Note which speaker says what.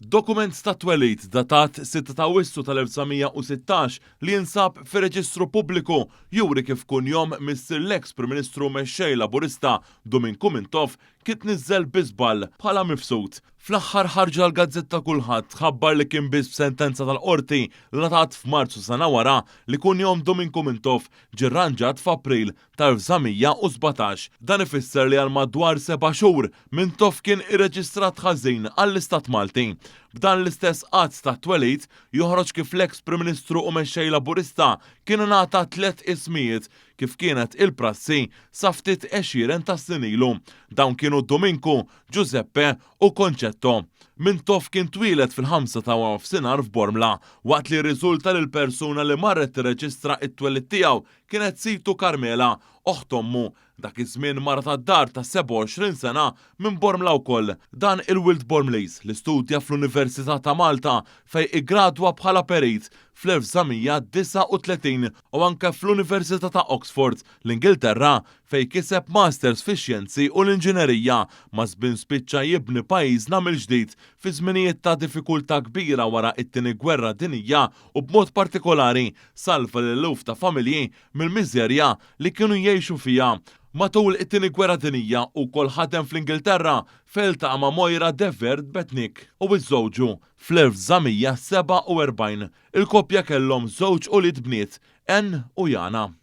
Speaker 1: Dokument tat-twelid datat 6 ta' Awwissu tal-1916 li jinsab fir-Reġistru Pubbliku juri kif kunjom missier l-eks Prim Ministru u Mexxej Laburista Duminku Mintoff kien tniżżel bi żball bħala mifsud. Fl-aħħar ħarġa l-gazzetta Kulħadd tħabbar li kien biss b'sentenza tal-Qorti li ngħatat f'Marzu sena wara li kunjom Duminku Mintoff ġie rranġat f'April tal-1917. Dan ifisser li għal madwar seba' xhur Mintoff kien irreġistrat ħażin għall-Istat Malti. B'dan l-istess att tat-twelid joħroġ kif l-eks Prim Ministru u Mexxej Laburista kien ingħata tliet ismijiet kif kienet il-prassi sa ftit għexieren ta' snin ilu. Dawn kienu Duminku, Giuseppe u Concetto. Mintoff kien twieled fil-ħamsa ta' waranofsinhar f'Bormla, waqt li rriżulta li l-persuna li marret tirreġistra t-twelid tiegħu kienet situ Carmela, oħt ommu, dak iż-żmien mara tad-dar ta' 27 sena minn Bormla wkoll. Dan il-wild Bormliż li studja fl-Università ta' Malta fejn iggradwa bħala perit fl-1939 u anke fl-Università ta' Oxford, l-Ingilterra, fejn kiseb Masters fix-Xjenzi u l-Inġinerija, maż-żmien spiċċa jibni pajjiżna mill-ġdid fi żminijiet ta' diffikultà kbira wara t-Tieni Gwerra Dinjija u b'mod partikolari salva lil eluf ta' familji mill-miżerja li kienu jgħixu fiha. Matul it-Tieni Gwerra Dinjija wkoll ħadem fl-Ingilterra fejn iltaqa' ma' Moira de Verd Betnik u iżżewġu fl-1947. Il-koppja kellhom żewġ ulied bniet, Anne u Jana.